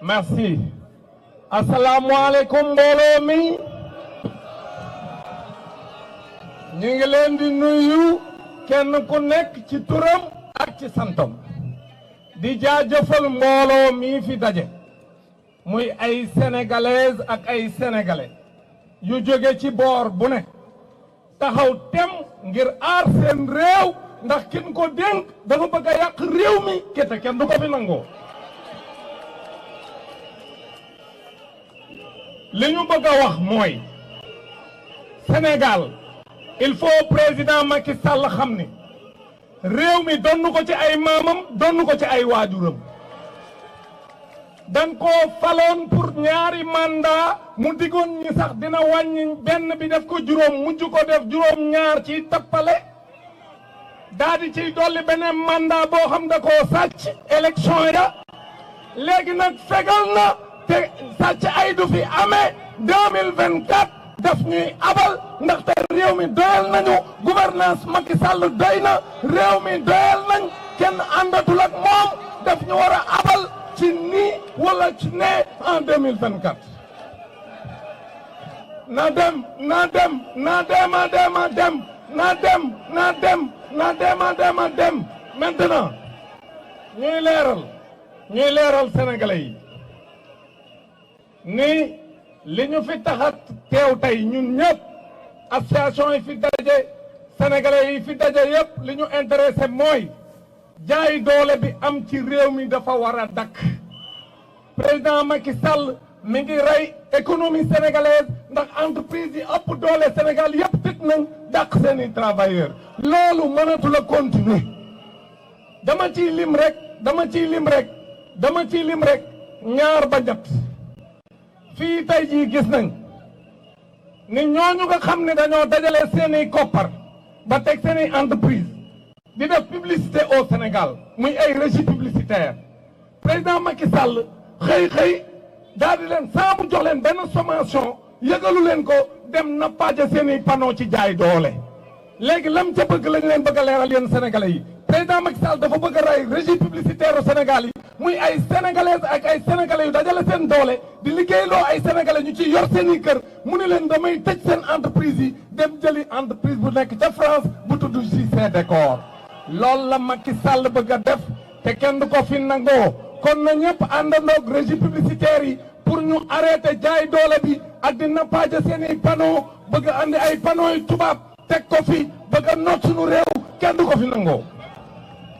merci asalaamualeykum mbooloo mi ñu ngi leen di nuyu kenn ku nekk ci turam ak ci santam di jaajëfal mbooloo mi fi daje muy ay sénégalaises ak ay sénégalais yu jóge ci boor bu ne taxaw tem ngir aar seen réew ndax kin ko dénk dafa bëgg a yàq réew mi kete kenn du ko fi nangoo li ñu bëgg a wax mooy Sénégal il faut président Macky Sall xam ni réew mi donn ko ci ay maamam donn ko ci ay waajuram dañ ko faloon pour ñaari mandat mu digoon ñi sax dina wàññi benn bi def ko juróom mujj ko def juróom ñaar ci tappale daa di ciy dolli beneen mandat boo xam da koo sàcc élection ya léegi nag fegal na te sàcc ay du fi amee 2024 daf ñuy abal ndaxte réew mi doyal nañu gouvernance Macky Sall doy na réew mi doyal nañ kenn àndatul ak moom daf ñu war a abal ci nii wala ci ne en 2024 na dem na dem na dem a dem a dem na dem na dem na dem a dem a dem maintenant ñuy leeral sénégalais yi ni li ñu fi taxat teew tey ñun ñëpp association yi fi daje sénégalais yi fi daje yëpp li ñu intéressé mooy jaay doole bi am ci réew mi dafa war a dakk président Macky Sall mi ngi rey économie sénégalaise ndax entreprise yi ëpp doole Sénégal yëpp tëj nañ dàq seeni travailleurs loolu mënatul a continuer dama ciy lim rek ñaar ba ñett fii tey jii gis nañ ni ñooñu nga xam ne dañoo dajale seeni koppar ba teg seeni entreprise di def publicité au Sénégal muy ay régie publicitaire président Macky Sall xëy daal di leen saa mu jox leen benn sommation yëgalu leen ko dem na paaja seeni panneau ci jaay doole léegi lam ca bëgg lañ leen bëgg a leeral yéen sénégalais yi président Macky Sall dafa bëgg a rey régie publicitaire au Sénégal yi muy ay sénégalaises ak ay sénégalais yu dajale seen doole di liggéeyloo ay sénégalais ñu ci yor seeni kër mu ni leen damay tëj seen entreprise yi dem jëli entreprise bu nekk ca France bu tudd JC Décor loolu la Macky Sall bëgg a def te kenn du ko fi nangoo kon na ñëpp àndandoog régie publicitaire yi pour ñu arrêté jaay doole bi ak di nappaaje seeni panneau bëgg a andi ay panneau yu tubaab teg ko fi bëgg a noot suñu réew kenn du ko fi nangoo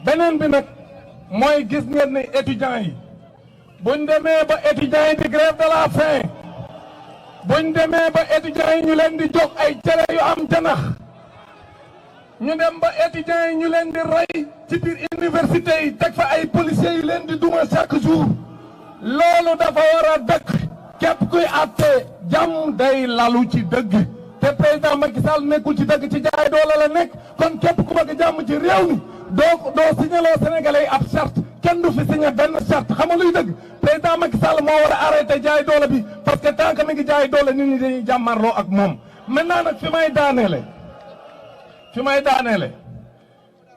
beneen bi nag mooy gis ngeen ne étudiants yi buñ demee ba étudiants yi di grève de la faim buñ demee ba étudiants yi ñu leen di jox ay cere yu am janax ñu dem ba étudiants yi ñu leen di rey ci biir université yi teg fa ay policiers yu leen di duma chaque jour loolu dafa war a dëkk képp kuy àtte jàmm day lalu ci dëgg te président Macky Sall nekkul ci dëgg ci jaay doole la nekk kon képp ku bëgg jàmm ci réew mi doo signaloo Sénégalais yi ab charte kenn du fi signé benn charte xam nga luy dëgg président Macky Sall moo war a arrêté jaay doole bi parce que tant que mi ngi jaay doole nit ñi dañuy jàmmarloo ak moom maintenant nag fi may daaneele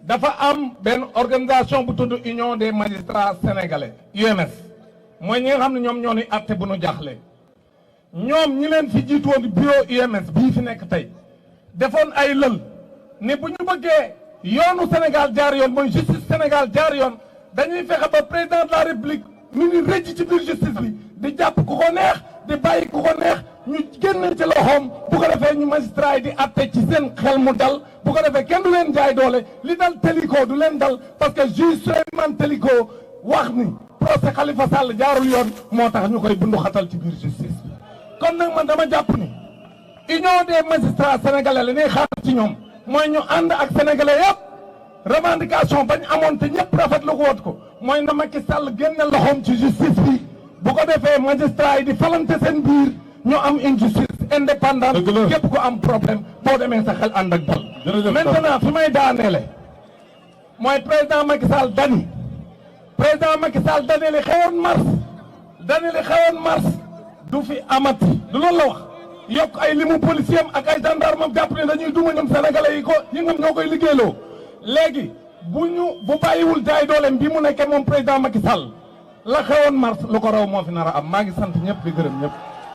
dafa am benn organisation bu tudd Union des magistrats sénégalais UMS mooy ñi nga xam ne ñoom ñoo ni atte bu nu jaaxle ñoom ñi leen fi jiitu woon bureau UMS bii fi nekk tey defoon ay lël ni bu ñu bëggee yoonu Sénégal jaar yoon mooy justice Sénégal jaar yoon dañuy fexe ba président de la République mi ngi rëcc ci biir justice bi di jàpp ku ko neex di bàyyi ku ko neex ñu génn ci loxoom bu ko defee ñu magistrat yi di atte ci seen xel mu dal bu ko defee kenn du leen jaay doole li dal Téliko du leen dal parce que juge Souleymane Téliko wax ni procès Khalifa Sall jaarul yoon moo tax ñu koy bundu xatal ci biir justice bi kon nag man dama jàpp ni union des magistrats sénégalais la ñuy xaar ci ñoom mooy ñu ànd ak sénégalais yëpp revendication bañ amoon te ñëpp rafetlu ko woot ko mooy na Macky Sall génne loxoom ci justice bi bu ko defee magistrat yi di falante seen biir ñu am une justice indépendante képp ku am problème boo demee sa xel ànd ak dal maintenant fi may daaneele mooy président Macky Sall dani li xewoon mars du fi amati du loolu la wax yokk ay limu policier am ak ay gendarme am jàpp ne dañuy duma ñoom sénégalais yi ko yi ngam ñoo koy liggéeyloo léegi bu bàyyiwul jaay dooleem bi mu nekkee moom président Macky Sall la xewoon mars lu ko raw moo fi nar a am maa ngi sant ñëpp di gërëm ñëpp.